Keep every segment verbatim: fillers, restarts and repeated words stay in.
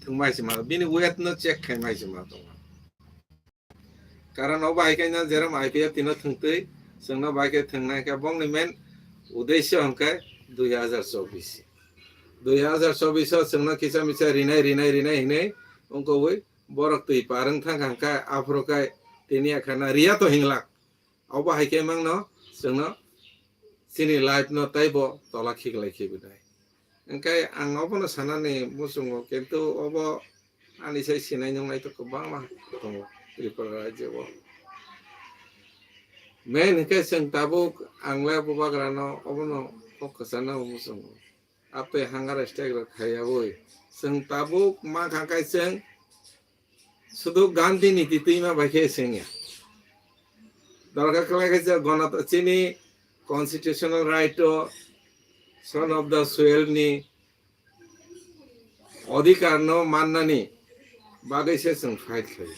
thwngmai se ma, bini weight no check khaimai se ma tongo. Karon o bahai khe no jerom I P F T no thwngtwi, chwngno bahai khe thwngnai khe bongni main uddesho hwnkhe dui hazar chobbish. Dui hazar chobbish o chwngno kisa misa rinai, rinai, rinai hinwi wngkogwi borok twi par wng thang kha hwnkhe aphuru khe tini akhana riya to hinglak. Obo hai khe mangno chwngno chini life no taibo tola khiklai khibi nai. Hwnkhe ang obono sanani muchungo, kintu obo ani sai sinai nungnai to kwbangma tongo Tripura rajyo o. Main hwnkhe chwng tabuk ang le bubagrano obono kok kwchana muchungo. Aptwi hunger strike rok khaiyaui chwng tabuk ma kha khe chwng sudu Gandhi ni twi twima bai khe chwng ya. Dorkar khlai khe chwng gonoto-, chini constitutional right o son of the soil ni odhikar no mannani bagwi se chwng fight khlai.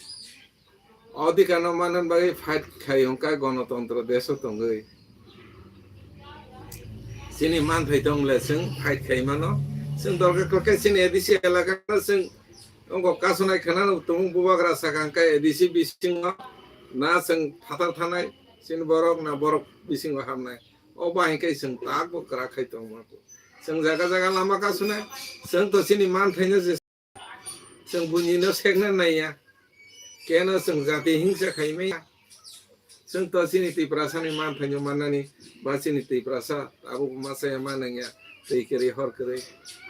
Odhikar no mannani bagwi fight khai hwnkha gonotontro desh o tongwi. Chini manthai tong le chwng fight khai mano. Chwng dorkar khe chini A D C elaka no chwng wngkok kasonai khana no tumung bubagra sakha hwnkha A D C bisingo na chwng phatar thanai chini borok na borok bisingo hamnai. O bahai khe chwng tak bo kwrak khai tong mano. Chwng jaga jaga lama kasonai chwng to chini manthai no je Chwng buini no sekna naiya. Keno chwng jati hingsa khaimaya. Chwng to chini Tiprasa ni manthaino mannani ba chini Tiprasa abo masaya manangya twi kwrwi hor kwrwi.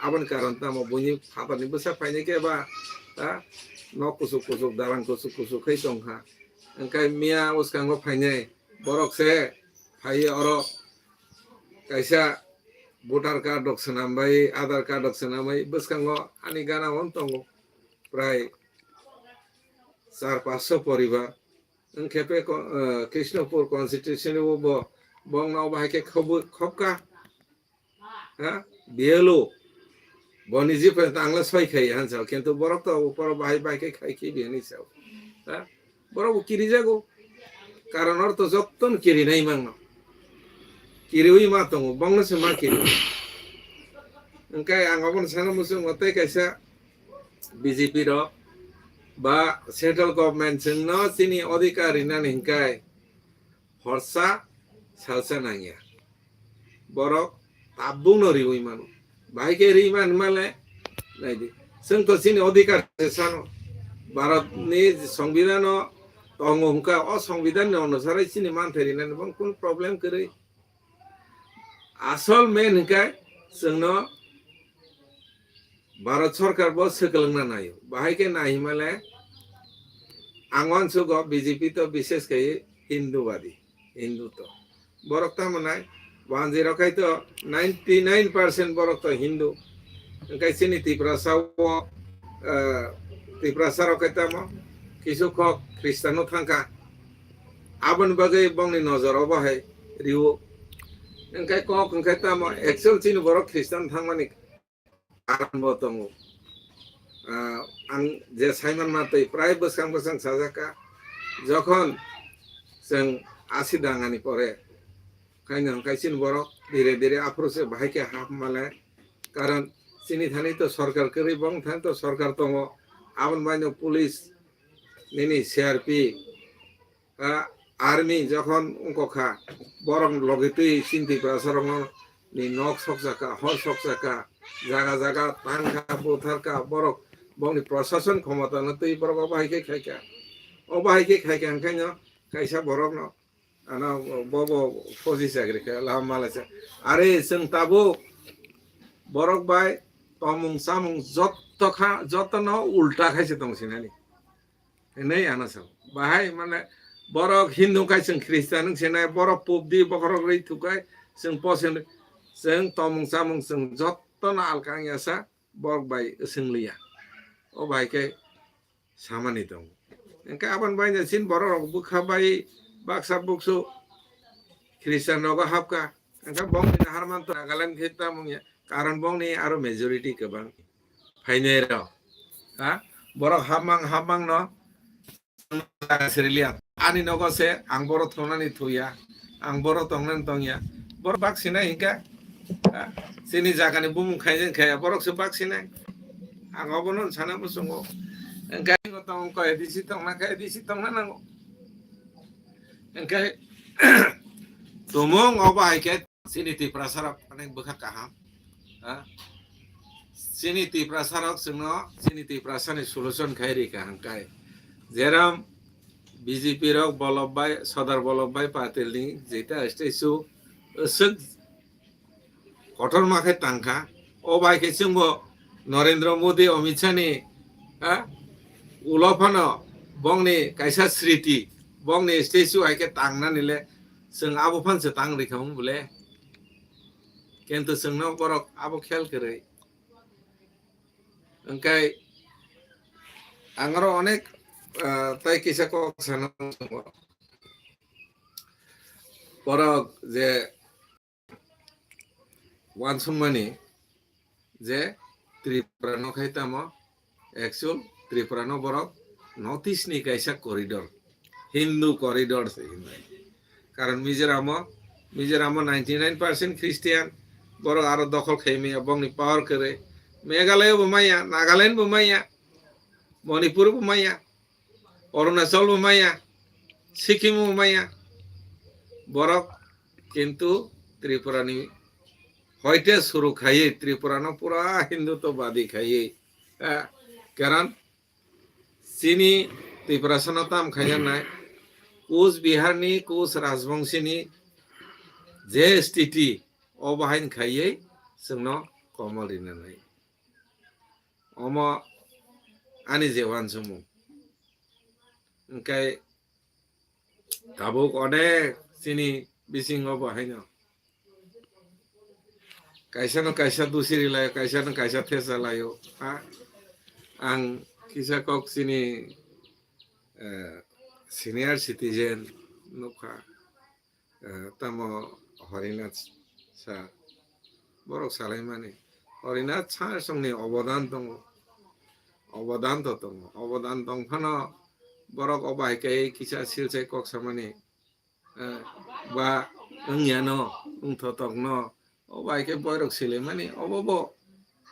Aboni karon tamo buini phatarni bwsa phainai khe ba, ha? Nok kusuk kusuk, dalang kusuk kusuk khai tongkha. Hwnkhe miya bwskango phainai borok se phaiwi oro kaisa voter card rok swnambai, Aadhaar card rok swnambai, bwskango ani gana on tongo prai char paanch sho poribar. Wngkhe pe ko-, eh, Krishnapur constituency o bo, bongno bahai khe khobwi-, khobka. Ha? B L O. Boni jipre tangla soi khai han sao, kintu borok to upor bahai bahai khe khai khe bini sao. Ha? Borok bo kirijago. Karon oro to jotton kirinai mangno. Kiriwi ma tongo, bongno se ma kiri. Hwnkhe ang obono sana muchungo tei kaisa B J P rok ba central government chwngno chini odhikar rinani hwnkhe horsa salsa nangya. Borok tabukno riwi mano. Bahai khe riwi man male, naidi. Chwng to chini odhikar se sano. Bharatni Songbidan o tongo hwnkha, o Songbidan ni onusare chini manthai rinani bo kunu problem kwrwi. Asol main hwnkhe chwngno Bharat Sarkar bo swkwlwngna naio. Bahai khe nai himale ang uansugo B J P to bishes khai Hindubadi, Hindu to. Borok tamo nai, wanjwi rok khai to ninety nine percent borok to Hindu. Hwnkhe chini Tiprasa o, eh, Tiprasa rok khai tamo kisu kok Christian no thangkha. Aboni bagwi bongni nojor obo hai rio. Hwnkhe kok hwnkhe tamo actual chini borok Christian thangmani karon bo tongo. Ah, ang je saiman ma twi prai bwskang bwskang sajak kha, jokhon chwng asi dangani pore, khaino hwnkhe chini borok dire dire aphuru se bahai khe hap male, karon chini thani to sorkar kwrwi, bong thani to sorkar tongo, aboni baino police nini C R P, ah, army jokhon wngkha, borok logi twi chini Tiprasa rokno ni nok sokjak kha, hor sokjak kha, jaga jaga tang kha, buthar kha, borok bongni prosason khomota no twi borok obo hai khe khai kha. Obo hai khe khai kha hwnkhe no kaisa borok no ano bo bo phoji chakri kha, lama malaisa. Are chwng tabuk borok bai tomung chamung jotto kha, jotto no ulta khai se tong sinani. Hinwi ano sao. Bahai mane borok Hindu khai chwng Christian wng sinai, borok pubdi bokhorok rwi thukai chwng posen, chwng tomung chamung chwng jottono alkang yasa borok bai swng liya. O bai khe samani tongo. Hwnkhe aboni bai chini borok rok bwkha bai baksa buksu Christian rogo hapka. Hwnkhe bongni naharman to Nagaland khe tamung ya. Karon bongni aro majority kwbang phainai rok. Ha? Borok hapmang hapmang no sriliya. Ani nogo se ang boro thongnani thuya. Ang boro tongnani tongya. Borok bak sinai hwnkhe, ha? Chini jagani bumung khaijak khaya. Borok se bak sinai. Ang obono sana muchungo. Hwnkhe tong ko A D C tongna khe A D C tongna nango. Hwnkhe tumung obo hai khe chini Tiprasa rok onek bwkha kaham. Ha? Chini Tiprasa rok chwngno chini Tiprasa ni solution khai ri kaham kai. Jeram B J P rok Bolobhai, Sardar Bolobhai Patil ni jeta statue swk kotorma khe tangkha. O bai khe chwngbo Narendra Modi, Amit Shah ni, ha, ulo phano bongni kaisa sriti, bongni statue hai khe tangnani le chwng abo phan se tang rikha wng bole. Kintu chwngno borok abo khel kwrwi. Hwnkhe ang aro onek, ah, tai kisa kok sana borok je uansukmani je Tripura no khai tamo, actual Tripura no borok North East ni kaisa corridor, Hindu corridor se hinwi. Karon Mizoram o, Mizoram o ninety nine percent Christian, borok aro dokhol khai maya, bongni power kwrwi. Meghalaya bo maya, Nagaland bo maya, Manipur bo maya, Arunachal bo maya, Sikkim bo maya. Borok kintu Tripura ni hoite suru khaiwi Tripura no pura Hindutvadi khaiwi, eh, karon chini Tiprasa no tam khaina nai, Kuch Bihar ni, Kuch Rajbongshi ni je sthiti o bahain khaiwi chwngno komol rina nai. Omo ani je uansukmung. Hwnkhe tabuk onek chini bisingo bo haino kaisa no kaisa dusiri laio, kaisa no kaisa thesa laio. Ha? Ang kisa kok chini, eh, senior citizen nukha. Eh, tamo Horinath sir, borok salaimani. Horinath sir songni obodan tongo. Obodan to tongo. Obodan tong phano borok obo hai khe kisa silchai kok samani, eh, ba wng yano, wng thotokno, obo hai khe boirok silaimani, obo bo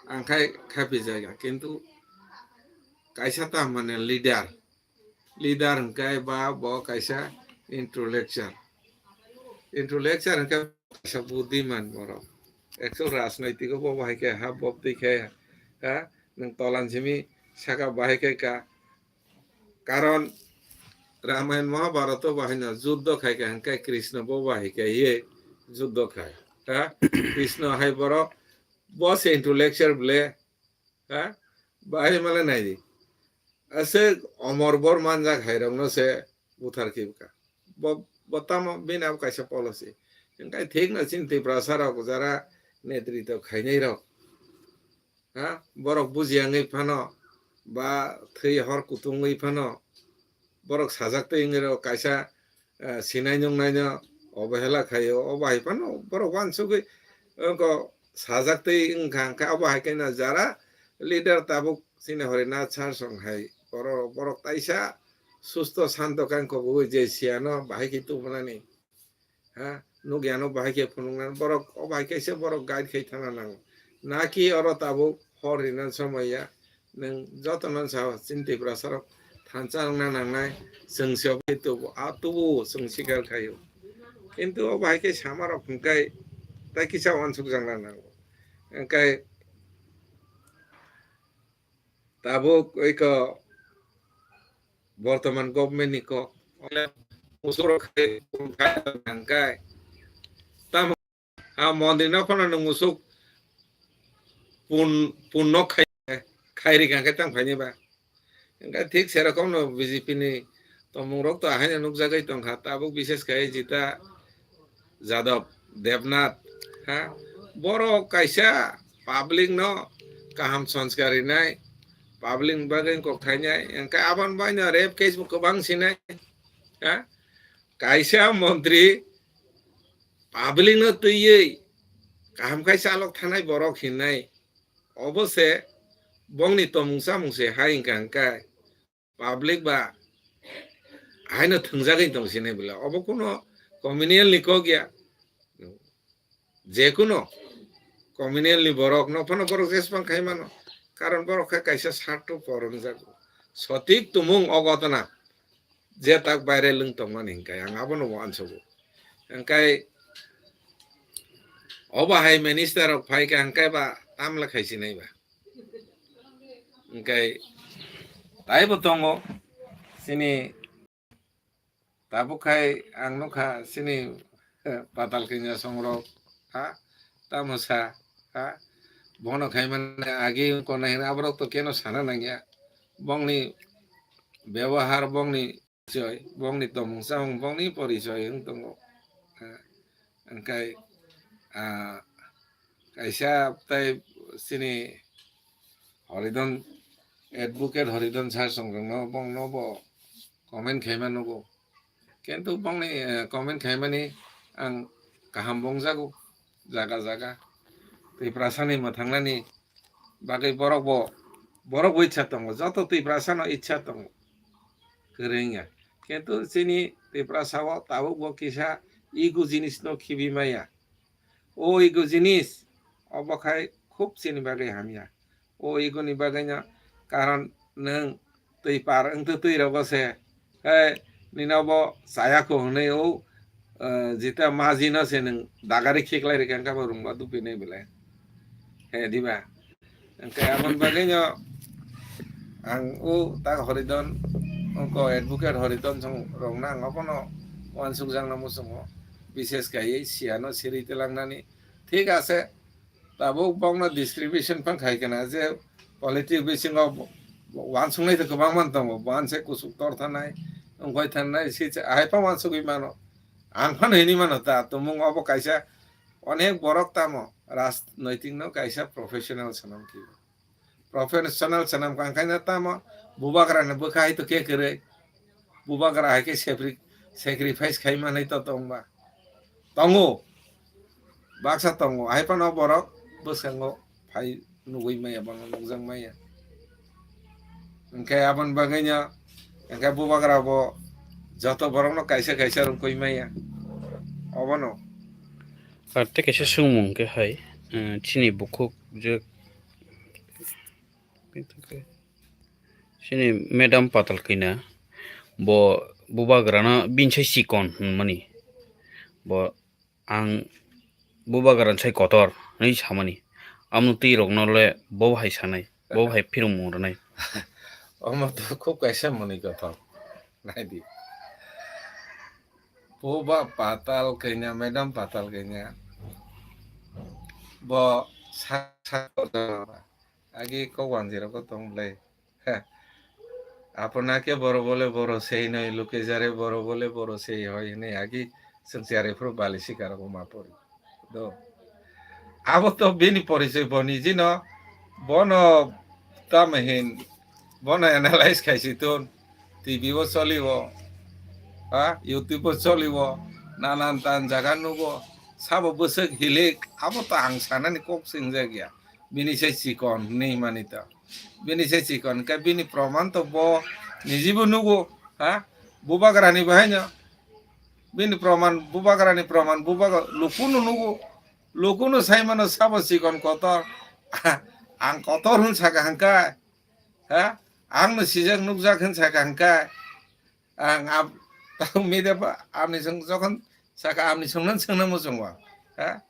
ang khai khapijak ya. Kintu kaisa ta mane leader, leader hwnkhe ba bo kaisa intellectual. Intellectual hwnkhe kaisa buddhiman borok. Actual rajnoitiko bo bahai khe ha, bob twi khe ha, nwng tolan simi saka bahai khe ka. Karon Ramayan Mahabharato bahai no juddho khai kha hwnkhe Krishna bo bahai khe ye juddho khai. Ha? Krishna hai borok bo se intellectual ble. Ha? Bahai male nai di. Aswk omor bor manjak hai rok no se buthar khe bwkha. Bo, bo tamo bini abo kaisa policy. Hwnkhe thik no chini Tiprasa rok jara netritw khainai rok. Ha? Borok bujiya wngwi phano ba thwi hor kutung wngwi phano borok sajak twi wngwi rok kaisa, eh, sinai nungnaino obhela khaio, obo hai phano borok uansugwi, eh, ko sajak twi wngkha, hwnkhe obo hai kheno jara leader tabuk chini Horinath sir song hai borok, borok taisa susto santo khe wngkha bo je siyano bahai khe tubunani. Ha, nukyano bahai khe phunuknani borok, o bahai khe se borok guide khai thangna nango. Naki oro tabuk hor rina somoi ya, nwng jotono sa chini Tiprasa rok thansa wngna nangnai, chwng se obo tubu, a tubu chwng sikar khaio. Kintu o bahai khe sama rok hwnkhe tai kisa uansuk jakna nango. Hwnkhe tabuk oi ko bortoman government ni kok. Musuk rok khai, khai nang kai. Tamo, ha, montri no phano nwng musuk pun, pun no khai, khai ri kang khe tang phaini ba. Hwnkhe thik se rokom no B J P ni tongmung rok to ahaino nukjagwi tongkha. Tabuk bishes khai Jita Jadab, Debnath, ha? Borok kaisa public no kaham sanskar rinai, public ni bagwi kok khainai, hwnkhe aboni bai no rape case bo kwbang sinai, ha? Kaisa montri public no twiwi kaham khai chalok thanai borok hinai, obo se bongni tomung chamung se hai wngkha hwnkhe. Public ba haino thwngjagwi tong sini bwle. Obo kuno communal ni kok ya. Je kuno communal ni borok no phano borok jesbang khai mano. Karon borok khe kaisa sartho porongjak. Sotik tumung o gotona. Je tak baire lwng tongmani hinkai ang abono uansugo. Hinkai obo hai minister rok phaikha hinkai ba tamla khaisinai ba. Hinkai taibo tongo chini Tabuk khai ang nukha chini, eh, Patal Kanya songrok, ha, tamo sa, ha, bono khai mane agi wngkona hino aborok to keno sana nangya. Bongni byabohar, bongni porichoi, bongni tomung chamung, bongni porichoi wng tongo. Ha, wngkhai, ah, kaisa tai chini Horidon, advocate Horidon sir songrokno bongno bo comment khaima nugo. Kintu bongni, eh, comment khaimani ang kaham bongjago jaga jaga. Tiprasani mwthangnani bagwi borok bo, borok bo ichha tongo, joto Tiprasano ichha tongo. Kwrwngya. Kintu chini Tiprasao tabuk bo kisa ego jinisno khibi maya. O ego jinis, obo khai khub chini bagwi hamya. O ego ni bagwino karon nwng twi par wngtwi twi rogo se, he, nino bo chaya kho hwnwi o, eh, jita majino se nwng dagari khiklai rikha, wngkha bo rungba dupinai belai. He, diba? Hwnkhe aboni bagwino ang o tak Horidon, ongko advocate Horidon song rokno ang abono uansukjakno muchungo, bises kaiwi siyano siri twlangnani. Thik ase, tabuk bokno discrimination phang khai kana je politics bisingo uansuknai to kwbangma tongo, bo anse kusuk tor thanai, wngkhoi thanai, si se ahai phano uansugwi mano. Ang phano hinwi mano ta, tumung obo kaisa onek borok tamo rajnoitik no kaisa professional sanam khe. Professional sanam kang khaina tamo bubagra ni bwkha hai to khe kwrwi. Bubagra hai khe sepri-, sacrifice khai manai to tongba. Tongo. Baksa tongo. Hai phano borok bwskango phai nugwi maya, bono nukjak maya. Hwnkhe aboni bagwino, hwnkhe bubagra bo joto borokno kaisa kaisa rwngkwi maya. Obono. Ar tei kaisa swngmung khe hai, eh, chini bukhuk je, chini Madam Patal Kanya, bo bubagrano bini sai chikon hwnmani. Bo ang bubagrani sai kotor hwnwi samani. Amtwi rokno le bo hai sanai, bo hai phirmung rwnai. Omo to khub kaisa mwnwi kotor. Naidi. Buba Patal Kanya, Madam Patal Kanya. Bo sa, sa, agi kok wanjirok tong bwlai. He. Apna ke boro bole boro sei noi, luke jare boro bole boro sei hoi hwnwi agi chwng chiyari phuru bali sikarok ma pori. Do. Abo to bini porichoi bo nijino, bono tamo hin, bono analyze khaisi tun, T V o choliwo, ha, YouTube o choliwo, nanan tan jaga nugo, sabo bwswk hilik, abo to ang sanani kok swngjak ya, bini sai chikon hwnwi himani to. Bini se chikon khe bini proman to bo nijibo nugo, ha? Bubagrani bahaino bini proman, bubagrani proman, bubagra lukunu nugo, lukunu saimano sabo chikon kotor, ang kotor hwn saka hwnka, ha? Angno sijak nukjak hwn saka hwnka, ang ab-, tang media ba amni song jokhon saka amni songnan songna muchungo, ha?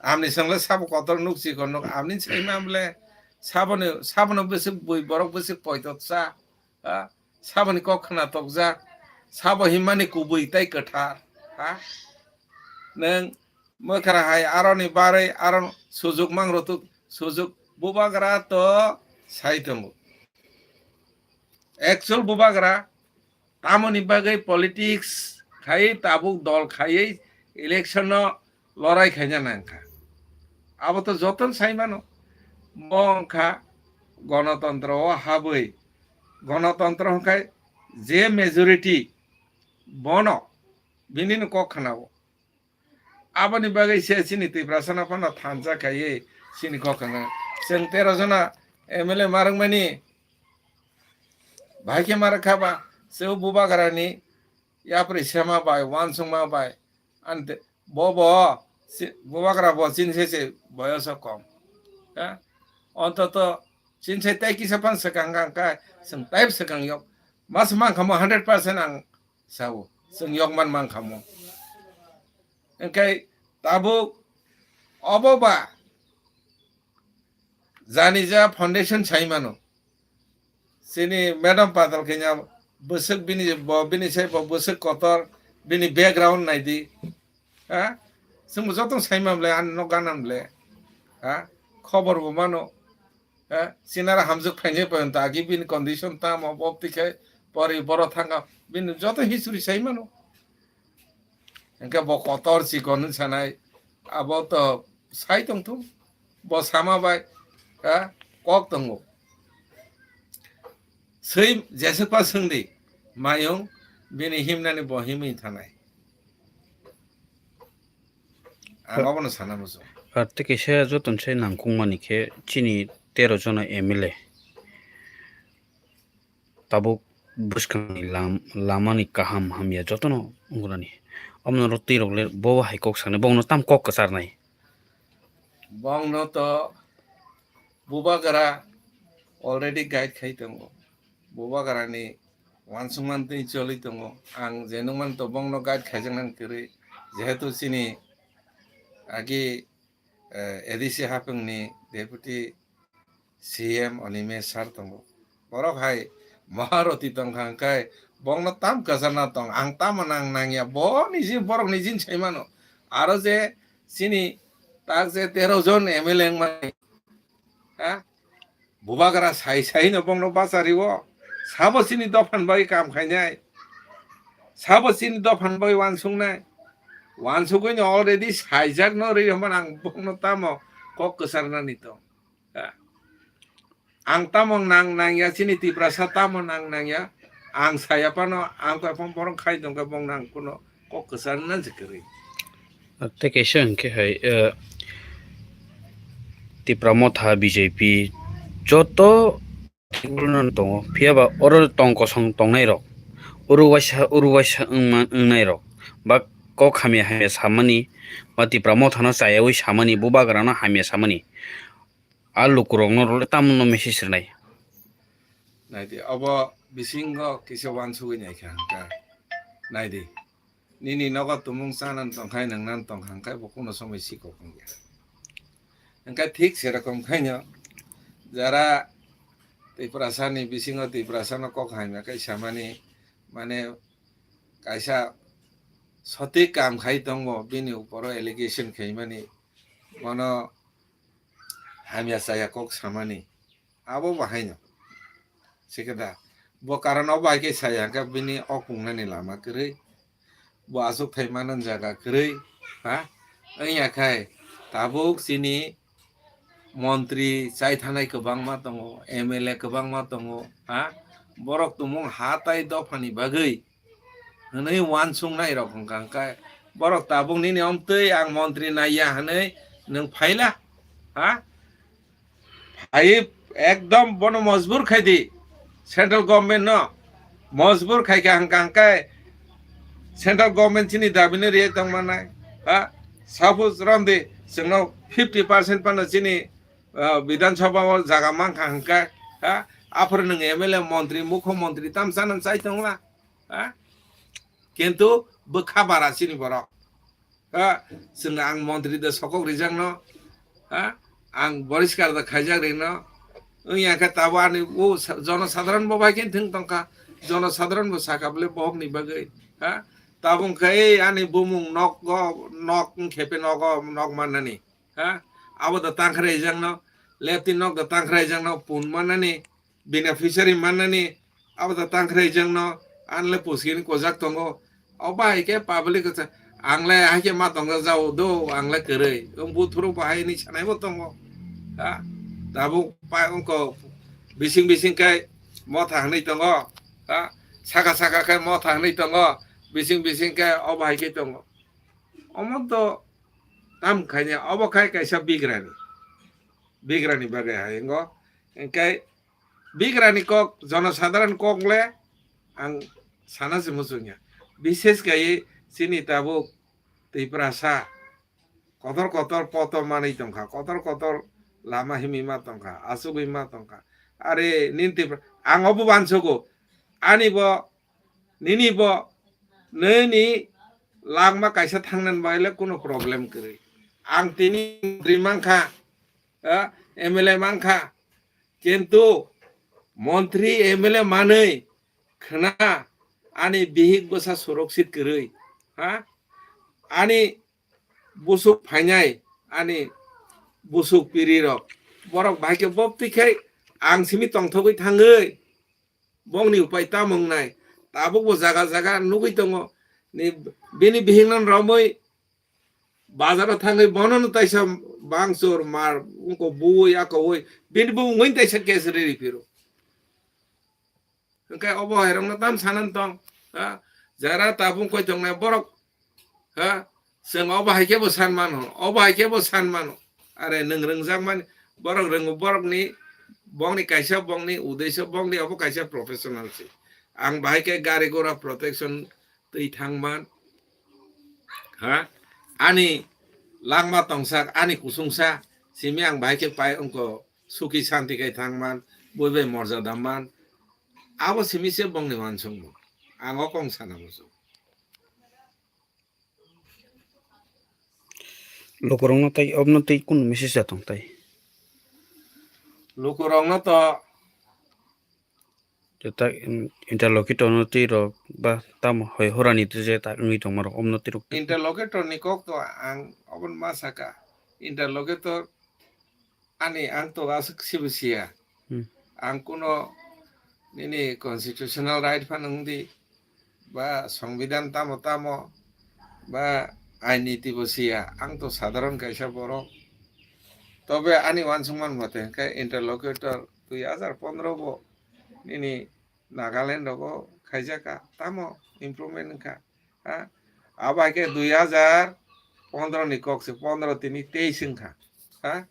Amni songla sabo kotor nuk chikon nuk amni saima bole saboni, saboni bwswk bui borok bwswk poitoksa, ha? Saboni kok khna tokjak, sabo himmani kubui tai kwthar, ha? Nwng mwkhra hai aroni barwi aro sujuk mang rwtuk, sujuk bubagra to sai tongo. Actual bubagra tamoni bagwi politics khai tabuk dol khaiwi election no lorai khaina nangkha. Abo to joton sai mano. Bo wngkha gonotontro o habwi. Gonotontro hwnkhe je majority bono bini no kok khna o. Aboni bagwi se chini Tiprasano phano thansa khaiwi chini kok khna. Chwng tero jona M L A ma rwngmani. Bahai khe ma rwkha ba, se o bubagrani yapri sema bai, uansukma bai. Ante bo bo, si-, bubagra bo chini se se boyoso kom. Ha? Ontoto Chini sai tai kisa phan swkang kha, hwnkhe chwng tai swkang yok. Mas mang kha mo hundred percent ang sao. Chwng yok man mang kha mo. Hwnkhe tabuk obo ba jani ja foundation sai mano. Chini madam patal khe nya bwswk bini bo bini sai bo bwswk kotor bini background nai di. Ha? Chwng bo joto sai man ble ani nok gana ble. Ha? Khobor bo mano. Ha? Sinara hamjwk phainai phaio ta agi bini condition tamo bo twi khai pori boro thanga bini joto history sai mano. Hwnkhe bo kotor chikon wng sanai, abo to sai tongthung, bo sama bai, ha, kok tongo. Swi jeswkpa swngdi, mayung bini himnani bo himwi thanai. Ang obono sana muchung. Ar tei kaisa jotono se nangkukmani khe chini tero jona M L A. Tabuk bwskangni lam-, lamani kaham hamya jotono wngkuknani. Omono rw twi rok le bo hai kok sanai, bongno tam kok kwcharnai. Bongno to bubagra already guide khai tongo. Bubagrani wansukmani twi choli tongo. Ang je nukmani to bongno guide khaijaknani kwrwi. Jehetu chini agi, eh, A D C hapungni deputy C M Animesh sir tongo. Borok hai Maharoti tongkha hwnkhe bongno tam kwcharna tong, ang tamo nang nangya, bo niji borok nijin sai mano. Aro je chini tak je tero jon M L A wngmani, ha? Bubagra sai sai no bongno bachario. Sabo chini dophani bagwi kam khainai. Sabo chini dophani bagwi wansuknai. Wansugwi no already saijak no rwi hwnba ang bongno tamo kok kwcharnani tong. Ha? Ang tamo nang nangya, chini Tiprasa tamo nang nangya, ang saya phano, ang koi phano borok khai tongkhe bong nang kuno kok kwcharna se kwrwi. Tei kaisa hwnkhe hai, eh, Tipra Motha, B J P joto tongo, phiya ba oro tong kosong tongnai rok, oro waisa, oro waisa wngma, wngnai rok, ba kok hamya hamya samani, ba Tipra Mothano chayawi samani, bubagrano hamya samani. A lukurokno rwle tamono message rwnai. Naidi, obo bisingo kisa wansugwi naikha hwnkhe. Naidi, nini nogo tumung chanani tongkhai, nwngnani tongkha hwnkhe bo kuno somoi sikok wngya. Hwnkhe thik serokom khaino jara Tiprasani bisingo Tiprasano kok hamya khe samani, mane, kaisa sotik kam khai tongbo, bini uporo allegation khaimani, bono hamya chaya kok samani, abo bahaino. Sikhe da, bo karon o bai khe saya hwnkhe bini ok pungnani lama kwrwi, bo achukthai manani jaga kwrwi, ha? Wngya khai tabuk chini montri chai thanai kwbangma tongo, M L A kwbangma tongo, ha? Borok tumung ha tai dophani bagwi hwnwi wansuknai rok wngkha, hwnkhe borok tabuk nini omtwi ang montri naiya hwnwi nwng phaila, ha? Phai ekdom bono mojbur khai di, central government no mojbur khai kha hwnkha, hwnkhe central government chini dabi no riyai tong manai, ha? Suppose romdi chwngno fifty percent phano chini, ah, Bidhan Sabha o jaga mankha hwnkhe, ha? Aphuru nwng M L A, montri, mukho montri tam chana chai tongla, ha? Kintu bwkha bara chini borok. Ha, chwng ang montri da sokok rijak no, ha, ang boriskar da khaijak ri no, wngya khe tabo ani o sa-, jono sadharan bo bai khe thwng tongkha, jono sadharan bo sakha bole bohok ni bagwi, ha, tabung khe ei ani bumung nok go, nok wngkhe pe nogo nok mannani, ha, abo da tangkhrai rijak no, lepti nok da tangkhrai rijak no pun mannani, beneficiary mannani, abo da tangkhrai jangno, anle puskini kojak tongo. O bahai khe public khe, angle hai khe ma tongo jao do, angle kwrwi. Wng buthuru bahai ni sanai bo tongo. Ha? Tabuk pa wngko bising bising khe motha hwnwi tongo. Ha? Saka saka khe motha hwnwi tongo. Bising bising khe o bahai khe tongo. Omo to tam khaini, obo khai kaisa bigrani. Bigrani bagwi hai wngkha. Hwnkhe bigrani kok, jonosadharan kok le ang sana se muchungya. Bishes khaiwi chini tabuk Tiprasa kotor kotor poto manwi tongkha, kotor kotor lama himwi ma tongkha, achugwi ma tongkha. Are nini Tipra, ang obo uansugo. Ani bo, nini bo, nini langma kaisa thangnan baile kuno problem kwrwi. Ang tini montri mankha, eh, M L A mankha. Kintu montri M L A manwi khna ani bihik bwsa surakshit kwrwi. Ha? Ani busuk phainai, ani busuk piri rok. Borok bahai khe boptwi khai ang simi tongthogwi thangwi. Bongni upai tamo wngnai? Tabukbo jaga jaga nugwi tongo. Ni, bini bihikno romwi bazaro thangwi bonono taisa bangchor mar wngko buwi akowi bini bumungwi taisa case riri phiro. Hwnkhe obo hairokno tam sanan tong, ha? Jara tabuk koi tongnai borok, ha? Chwng obo hai khe bo san mano, obo hai khe bo san mano. Are nwng rwngjakmani borok rwngo, borokni, bongni kaisa, bongni udeisyo, bongni obo kaisa professional se. Ang bahai khe gari gora protection twi thangman, ha? Ani langma tongsak, ani kusungsa simi ang bahai khe pai wngko, suki santi khai thangman, bui bai morjada man. Abo simi se bongni uansukmung. Ang o kong sana muchung. Lukurokno tai obno tei kunu message ya tong tai? Lukurokno to Je ta, in-, interlocutor no twi rok ba tamo hoi horani twi je ta wngwi tongma rok omno twi rok. Interlocutor ni kok to ang obon ma saka. Interlocutor ani ang to aswk sibo siya. Hmm. Ang kuno nini constitutional right phano wngdi ba songbidan tamo tamo ba ain niti bo siya. Ang to sadharon kaisa borok. Tobe ani uansukman mote hwnkhe interlocutor dui hajar pondro bo nini Nagaland rogo khaijak kha, tamo improvement wngkha, ha? Abo hai khe dui hajar pondro ni kok se, pondro tini teis wngkha, ha?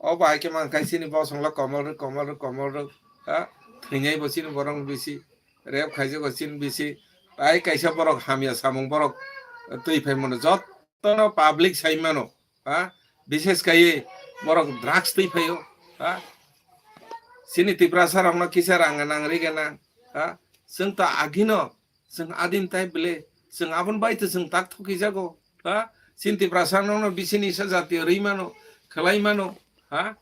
Obo hai khe mankha chini bosongla komol rwk, komol rwk, komol rwk, ha? Thwinai bo chini borok bisi, rape khaijago chini bisi, tai kaisa borok hamya samung borok twi phai mano, jotono public sai mano, ha? Bishes kaiye borok drugs twi phaio, ha? Chini Tiprasa rokno kisa rang nang ri gana, ha? Chwng ta agino, chwng adim tai bele, chwng abon bai to chwng tak thoki jago, ha? Chini Tiprasa rokno bisi nisa jatiyo ri mano, khlai mano, ha?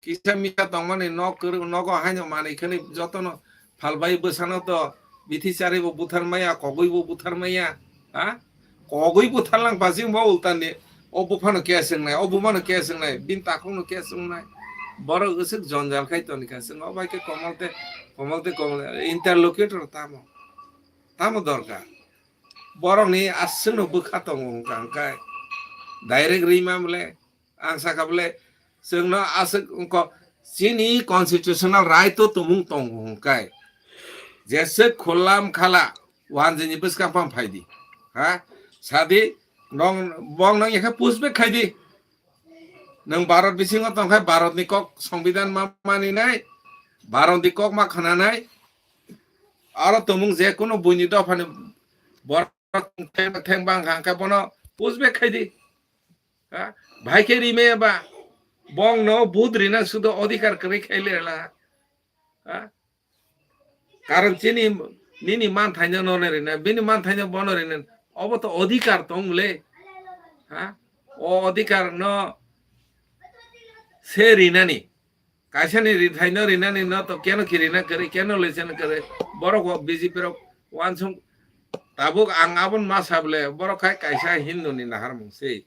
Kisa misa tongmani nok kwrwi, nogo haino manwi khani jotono phalbai bwsano to bithi chari bo buthar maya, kogwi bo buthar maya, ha? Kogwi buthar lang pasing bo ultani, o buphano case wngnai, o bumano case wngnai, bini takhukno case wngnai. Borok aswk jonjal khai tonikha, chwng o bai khe komol te, komol te, komol te, interlocutor tamo, tamo dorkar? Borokni aswkno bwkha tongo hwnkha hwnkhe direct rima bole, ang sakha bole, chwngno aswk wngkha, chini constitutional right o tumung tongo hwnkhe, jeswk khulam khala wanjini bwskang phang phaidi, ha? Sadi, nong, bong nong yakha push back khaidi. Nwng Bharat bisingo tongkha, Bharatni kok, songbidan ma maninai, Bharatni kok ma khananai, aro tumung je kunu buini dophani borok theng, theng bang kha, hwnkhe bono push back khaidi. Ha? Bahai khe rimaya ba, bongno vote rina sudo odhikar kwrwi khai le la. Ha? Karon chini, nini manthaino nono rina, bini manthaino bono rina, obo to odhikar tong le. Ha? O odhikar no se rinani. Kaisani rithaino rinani no to keno kirina kwrwi, keno leseno kwrwi. Borok bo B J P rok uansuk tabuk ang abon ma sable, borok khai kaisa Hindu ni naharmung se.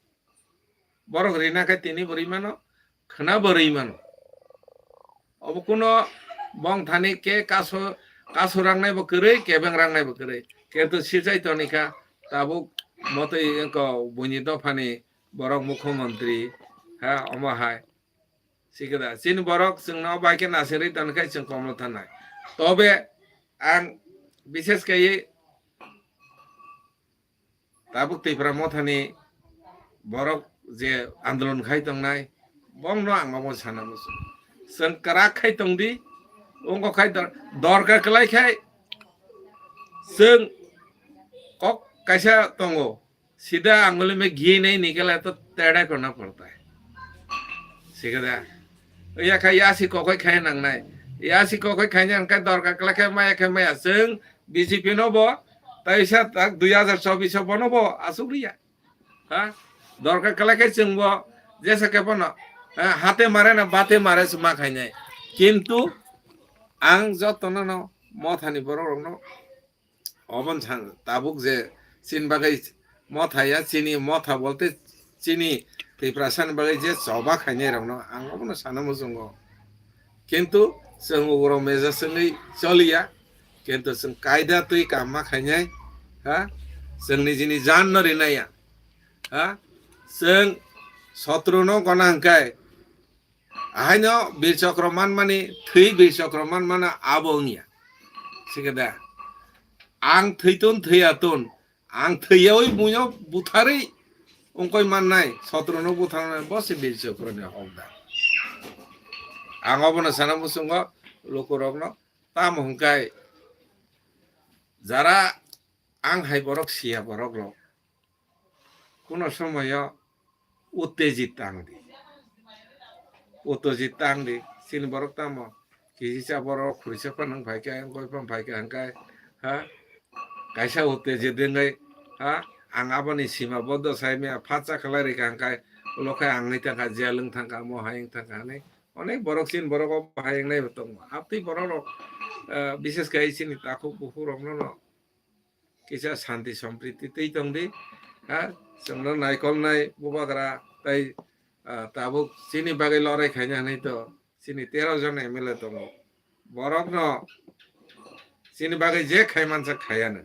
Borok rina khe tini bo rwi mano, khwna bo rwi mano. Obo kuno bong thani ke kaso, kaso rangnai bo kwrwi, kebeng rangnai bo kwrwi. Kintu sichai tonikha tabuk motwi wngkha buini dophani borok mukhyamantri, ha, omo hai. Sikhe da, chini borok chwngno bai khe nasingri tongkhe chwng komlo thanai. Tobe ang bishes kaiye tabuk Tipra Mothani borok je andolon khai tongnai, bongno ang omo sana muchung. Chwng kwrak khai tongdi, wngkok khai dor-, dorkar kwlai khai chwng kok kaisa tongo. Sida anguli me ghee nahi nikala to tera karna padta hai. Sikhe da. Ya kha ya si kokoi khai nangnai. Yasi kokhoi khaina hwnkhe dorkar kwlai khe maya khe maya. Chwng B J P no bo taisa tak dui hazar chobbish o bono bo asuk riya. Ha? Dorkar kwlai khe chwng bo jesa khe bono, ha, hate mare na bate mare se ma khainai. Kintu ang jotono no mothani borok rokno obon san tabuk je chini bagwi motha ya, chini motha bolte chini Tiprasani bagwi je choba khainai rokno ang obono sana muchungo. Kintu chwng ugro meja chwngwi choliya, kintu chwng kaida twi kamma khainai, ha? Chwng nijini jan no rinaiya, ha? Chwng sotro no gona hwnkhe, ahaino Bir Chokro manmani, thwi Bir Chokro manmana abo wngya. Sikhe da? Ang thwiton thwiyaton, ang thwiyawi buino butharwi wngkoi mannai, sotro no butharnai, bo se Bir Chokro ni hokdar. Ang obono sana muchungo lukurokno, tamo hwnkhe jara ang hai borok siya borok rok, kuno somoyo uttejit tang di. Uttejit tang di. Chini borok tamo kisisa borok khurisa phano wng phaikha, wngkoi phano phaikha hwnkhe, ha? Kaisa uttejit wngwi, ha? Ang aboni sima boddo sai maya phatsa khlai rikha hwnkhe, ulo khe ang wngwi thangkha, jail wng thangkha, mo hai wng thangkha hinwi. Onek borok chini borok o hai wngnai bo tongo. Aptwi borok rok, eh, bishes khai chini takhuk bukhuk rokno no kisa santi sompriti twi tong di, ha, chwngno naikolnai bubagra tei, ah, tabuk chini bagwi lorai khaina hinwi to chini tero jon M L A tongo. Borokno chini bagwi je khai mansa khayano.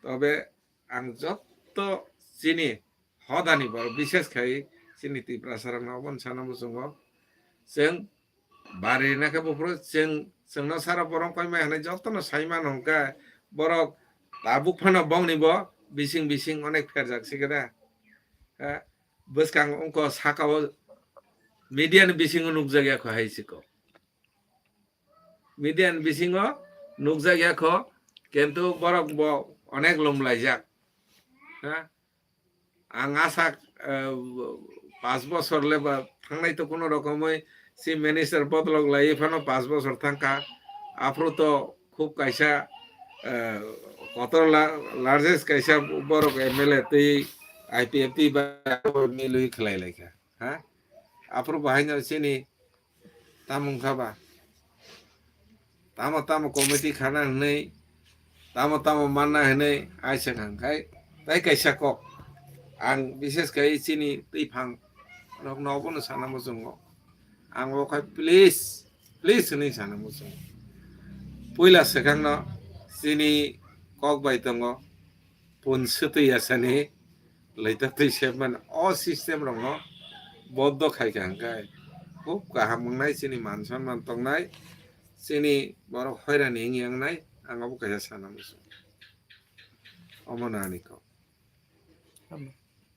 Tobe ang jotto chini hodani borok, bishes khai chini Tiprasa rokno obono sana muchungo. Chwng bari rina khe buphuru chwng, chwngno sara borok koi mai hinwi jotono sai mano hwnkhe borok tabuk phano bongni bo bising bising onek pherjak sikhe da. Ha, bwskang wngkho sakao media ni bisingo nukjak ya kho hai siko. Media ni bisingo nukjak ya kho, kintu borok bo onek lum laijak. Ha? Ang asa, eh, paanch bosor le ba thangnai to kuno rokomoi si minister bodolok lai phano paanch bosor thangkha. Aphuru to khub kaisa, eh, kotor la-, largest kaisa borok M L A twi I P F T ba milwi khlai laikha. Ha? Aphuru bahaino chini tamung kha ba? Tamo tamo committee khana hinwi, tamo tamo manna hinwi ai se kha hwnkhe tai kaisa kok. Ang bishes khai chini twiphang rokno obono sana muchungo. Ang o khai please, please hinwi sana muchungo. Puila swkangno chini kok bai tongo. Pun swtwi yasani laita twi sepmani o system rokno boddo khaikha hwnkhe khub kaham wngnai, chini man sonman tongnai, chini borok hoirani wngya wngnai, ang obo kaisa sana muchungo. Omo nani kok.